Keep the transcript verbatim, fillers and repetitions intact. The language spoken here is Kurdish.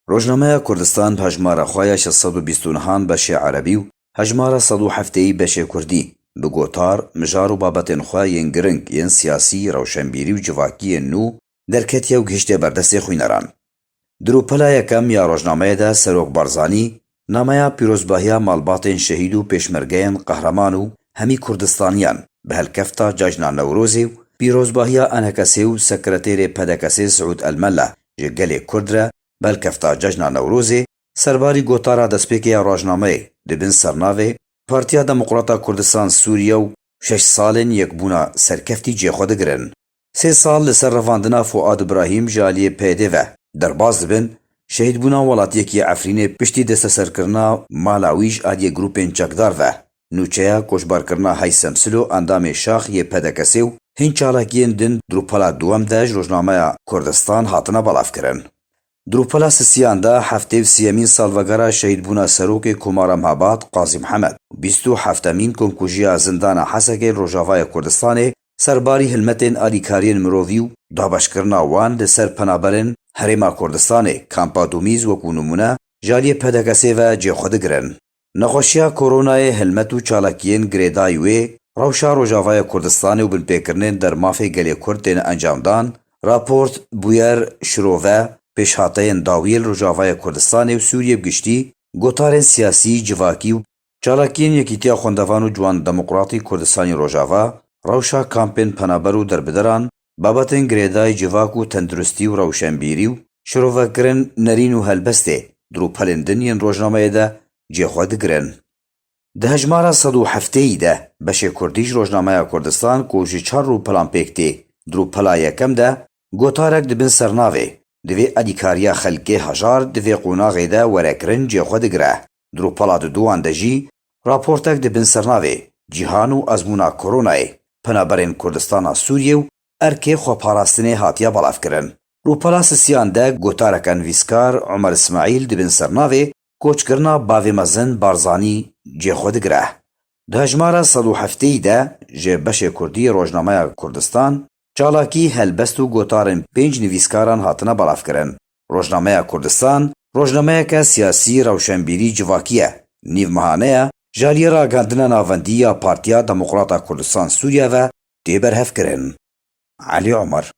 Rojnameya Kurdistan bi hejmara xwe ya şeş sed û bîst û nehan beşê erebî û hejmara sed û hefteyî beşê kurdî, bi gotar, mijar û babetên xwe yên giring yên siyasî, rewşenbîrî û civakî yên nû derketiye û gihiştiye ber destê xwîneran. Di rûpela yekem ya rojnameyê de Serok Barzanî nameya pîrozbahiya malbatên şehîd û pêşmergeyên qehreman û hemî Kurdistaniyan bi helkefta Cejna Newrozê û pîrozbahiya ENKSê û sekreterê PDKSê Siûd Elmela ji gelê Kurd re bi helkefta Cejna Newrozê serbarî gotara destpêkê ya rojnameyê di bin sernavê Partiya Demokrata Kurdistan Sûriye û şeş salên yekbûna serkeftî cê xwe digirin. Sê sal li ser revandina Fuad Ibrahîm ji aliyê P Y D ve derbas dibin, şehîdbûna welatiyekî Efrînê piştî desteserkirina mala wî ji aliyê grûpên çekdar ve, nûçeya koçberkirina Heysem Silo endamê şax yê PDKSê û hin çalakiyên din di rûpela duwem de ji rojnameya Kurdistan hatine belavkirin. Di rûpela sisiyan de heftê û sêyemîn salvegera şehîdbûna serokê Komara Mehabad Qazî Mihemed, bîst û heftemîn komkujiya zindana Hesekê li Rojavaya Kurdistanê, serbarî hilmetên alîkariyên mirovî û dabeşkirina wan li ser penaberên Herêma Kurdistanê, Kampa Dumîz wekû nimûne, ji aliyê PDKSê ve cê xwe digirin. Nexweşiya koronayê hilmet û çalakiyên girêdayî wê rewşa Rojavaya Kurdistanê û binpêkirinên der mafê gelê Kurd têne encamdan, raport, bûyer, şirove, pêşhateyên dawiyê li Rojavaya Kurdistanê û Sûriyê bi giştî, gotarên siyasî, civakî û çalakiyên Yekîtiya Xwendevan û Ciwan Demokratî Kurdistanî Rojava, rewşa kampên penaber û derbideran, babetên girêdayî civak û tenduristî û rewşenbîrî û şirovekirin nerîn û helbestê di rûpelên din yên rojnameyê de cê xwe digirin. Di hejmara sed û hefteyî de beşê kurdî ji rojnameya Kurdistan ku ji çar rûpelan pêk tê, di rûpela yekem de gotarek di bin sernavê, Divê alîkariya xelkê hejar di vê qonaxê de were kirin cê xwe digire. Di rûpela diduyan de jî raportek di bin sernavê Cîhan û ezmûna koronayê, penaberên Kurdistana Sûriyê û erkê xweparastinê hatiye belavkirin. Rûpela sisiyan de gotareke nivîskar Omer Îsmaîl di bin sernavê Koçkirina bavê mezin Barzanî cê xwe digire. Di hejmara sed û hefteyî de ji beşê kurdî yê rojnameya Kurdistan, çalakî, helbest û gotarên pênc nivîskaran hatine belavkirin. Rojnameya Kurdistan, rojnameyeke siyasî, rewşenbîrî, civakî ye. Nîvmehane ye, ji aliyê ragihandina navendî ya Partiya Demokrata Kurdistan Sûriye ve tê berhevkirin. Elî Omer.